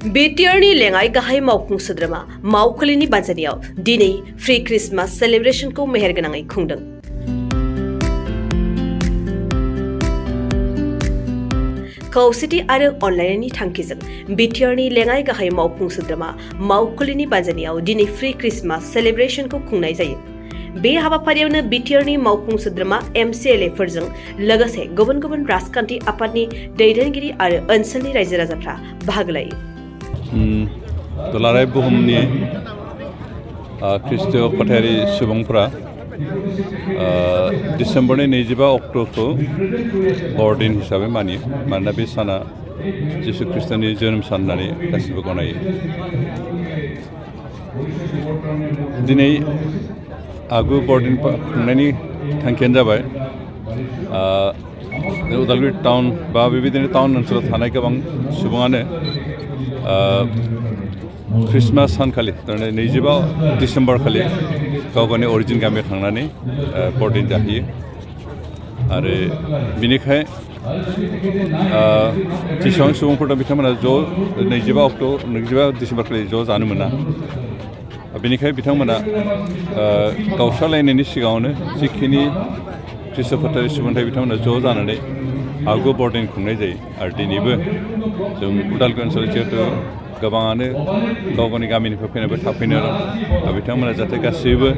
BTRनि लेङाइ गाहाय मावफुं सोद्रोमा मावखुलिनि बानजायनायाव दिनै फ्रि क्रिसमास सेलिब्रेशनखौ मेहेरगोनाङै खुंदों। खौसेथि आरो अनलायनायनि थांखिजों BTRनि लेङाइ गाहाय मावफुं सोद्रोमा मावखुलिनि बानजायनायाव दिनै फ्रि क्रिसमास सेलिब्रेशनखौ खुंनाय जायो। बे हाबाफारियावनो BTRनि मावफुं सोद्रोमा MCLAफोरजों लोगोसे गुबुन गुबुन राजखान्थि आफादनि दैदेनगिरि आरो ओनसोलनि रायजो राजाफ्रा बाहागो लायो। दुलाराय बुहुमनि ख्रिस्टीय फोथायारि सुबुंफोरा डिसेम्बरनि 25 अक्ट'खौ बरदिन हिसाबै मानियो, मानोना बे साना जिसु ख्रिस्ट'नि जोनोम सान होननानै गासिबो गनायो। दिनै आगु बरदिन खुंनायनि थांखियानो जाबाय उदालगुरि टाउन बा बेबायदिनो टाउन ओनसोलाव थानाय गोबां सुबुङानो ख्रिस्टमास सानखालि 25 डिसेम्बर खालि गाव गावनि अरिजिन गामियाव थांनानै बरदिन जाहैयो आरो बिनिखाय जेसेबां सुबुंफोर दं बिथांमोना ज' 25 डिसेम्बर खालि ज' जानो मोना। बेनिखाय बिथांमोना गावस्रालायनायनि सिगाङावनो जिखिनि ख्रिस्ट फोथायारि सुबुंथाय बिथांमोना ज' जानानै आगु बरदिन खुंनाय जायो। आरो दिनैबो जों उदालगुरि ओनसोलाव जिहेतु गोबाङानो गाव गावनि गामिनिफ्राय फैनायबो थाफैनो बिथांमोना जाहाथे गासैबो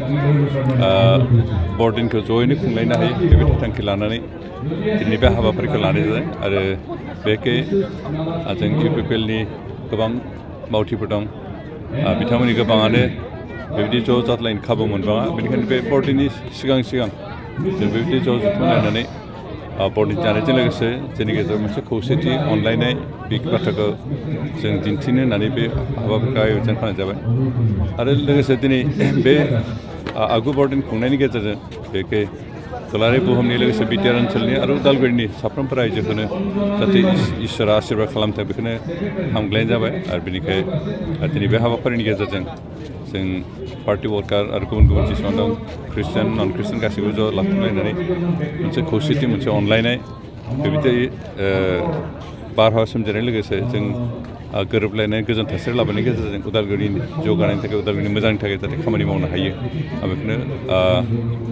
बरदिनखौ ज'यैनो खुंलायनो हायो बेबायदि थांखि लानानै दिनै बे हाबाफारिखौ लानाय जादों। आरो बेखै जों UPPLनि गोबां मावथिफोर दं, बिथांमोननि गोबाङानो बेबायदि ज' जाज्लायनो खाबु मोनबाङा, बेनिखायनो बे बरदिननि सिगां जों बेबायदि ज' जुथुमलायनानै बरदिन जानायजों लोगोसे जोंनि गेजेराव मोनसे खौसेथि अनलायनाय बे बाथ्राखौ जों दिन्थिनो होननानै बे हाबाफारिखौ आयोजन खालामनाय जाबाय। आरो लोगोसे दिनै बे आगु बरदिन खुंनायनि गेजेरजों बेखै दुलाराय बुहुमनि लोगोसे BTR ओनसोलनि आरो उदालगुरिनि साफ्रोमबो रायजोखौनो जाहाथे इसोरा आशीर्बाद खालामथों बेखौनो हामग्लायनाय जाबाय। आरो बेनिखाय दिनै बे हाबाफारिनि गेजेरजों जों पार्टि वर्कार आरो गुबुन गुबुन जेसेबां दं ख्रिस्टियान नन ख्रिस्टियान गासैबो ज' लाथुमलायनानै मोनसे खौसेथि मोनसे अनलायनाय बेबायदि बारहावा सोमजिनाय लोगोसे जों गोरोबलायनाय गोजोन थासारि लाबोनायनि गेजेरजों उदालगुरिनि जौगानायनि थाखाय उदालगुरिनि मोजांनि थाखाय जाहाथे खामानि मावनो हायो बेखौनो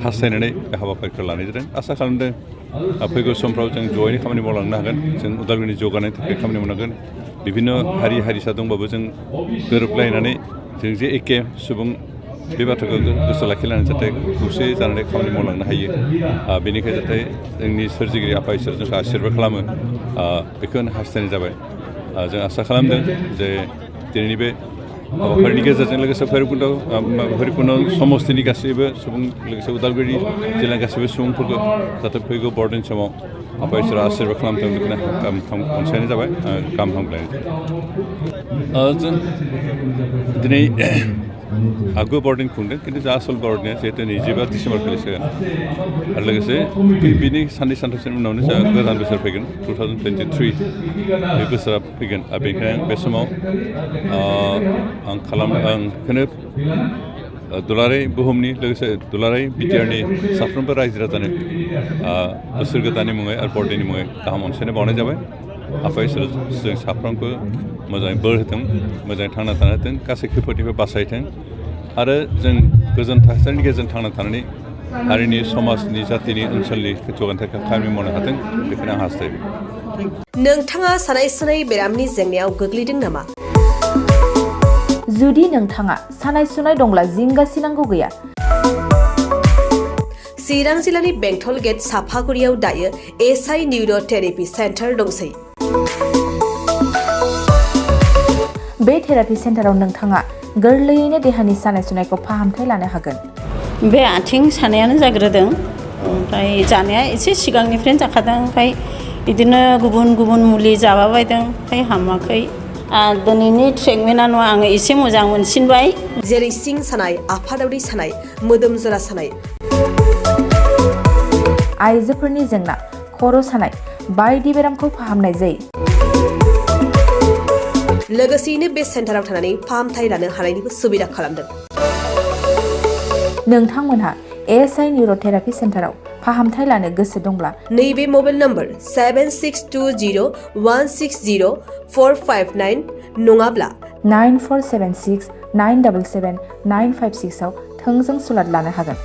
हास्थायनानै बे हाबाफारिखौ लानाय जादों। आसा खालामदों फैगौ समफ्राव जों ज'यैनो खामानि मावलांनो हागोन, जों उदालगुरिनि जौगानायनि थाखाय खामानि मावनांगोन। बिभिन्न हारि हारिसा दंबाबो जों गोरोबलायनानै जों जे एखे सुबुं बे बाथ्राखौ गोसोआव लाखिलायनानै जाहाथे खौसे जानानै खामानि मावलांनो हायो, बेनिखाय जाहाथे जोंनि सोरजिगिरि आफा इसोर जोंखौ आशीर्बाद खालामो बेखौनो हास्थायनाय जाबाय। जों आसा खालामदों जे दिनैनि बे हाबाफारिनि गेजेरजों लोगोसे भैरबकुन्द समस्तिनि गासैबो सुबुं लोगोसे उदालगुरि जिल्लानि गासैबो सुबुंफोरखौ जाहाथे फैगौ बरदिन समाव आफा इसोरा आशीर्बाद खालामथों बेखौनो अनसायनाय जाबाय, गाहाम हामग्लायनाय जाबाय। जों दिनै आगु बरदिन खुंदों, खिन्थु जा आसल बरदिना जिहेतु 25 डिसेम्बर खालि जागोन आरो लोगोसे बिनि साननै सानथामसोनि उनावनो जोंहा गोदान बोसोर फैगोन 2023 बे बोसोरा फैगोन। आरो बेनिखायनो बे समाव आं बेखौनो दुलाराय बुहुमनि लोगोसे दुलाराय BTRनि साफ्रोमबो रायजो राजानो बोसोर गोदाननि मुङै आरो बरदिननि मुङै गाहाम अनसायनाय बावनाय जाबाय। आफा इसोर जों साफ्रोमबो मोजाङै बोर होथों, मोजाङै थांना थानो होथों, गासै खैफोदनिफ्राय बासायथों आरो जों गोजोन थासारिनि गेजेरजों थांना थानानै हारिनि समाजनि जातिनि ओनसोलनि जौगानायनि थाखाय खामानि मावनो हाथों बेखौनो आं हास्थायबाय। नोंथाङा सानाय सुनाय बेरामनि जेंनायाव गोग्लैदों नामा? जुदि नोंथाङा सानाय सुनाय दंब्ला जिंगासिनांगौ गैया। चिरां जिल्लानि बेंटल गेट साफागुरियाव दायो SI निउर' थेरापि सेन्टार दंसै। बे थेरापि सेन्टाराव नोंथाङा गोरलैयैनो देहानि सानाय सुनायखौ फाहामथाय लानो हागोन। बे आथिं सानायानो जाग्रोदों, ओमफ्राय जानाया एसे सिगांनिफ्रायनो जाखादों, ओमफ्राय बिदिनो गुबुन गुबुन मुलि जाबाबायदों, ओमफ्राय हामाखै। दिनैनि ट्रिटमेन्टआ नङा, आङो एसे मोजां मोनसिनबाय। जेरै सिं सानाय, आफादावरि सानाय, मोदोम जरा सानाय, आइजोफोरनि जेंना, खर' सानाय बायदि बेरामखौ फाहामनाय जायो। लोगोसेयैनो बे सेन्टाराव थानानै फाहामथाय लानो हानायनिबो सुबिदा खालामदों। नोंथांमोनहा ASI निउर'थेरापि सेन्टाराव फाहामथाय लानो गोसो दंब्ला नैबे मबाइल नम्बर 7620160459 नङाब्ला 9476 977 956 आव थोंजों सुलाद लानो हागोन।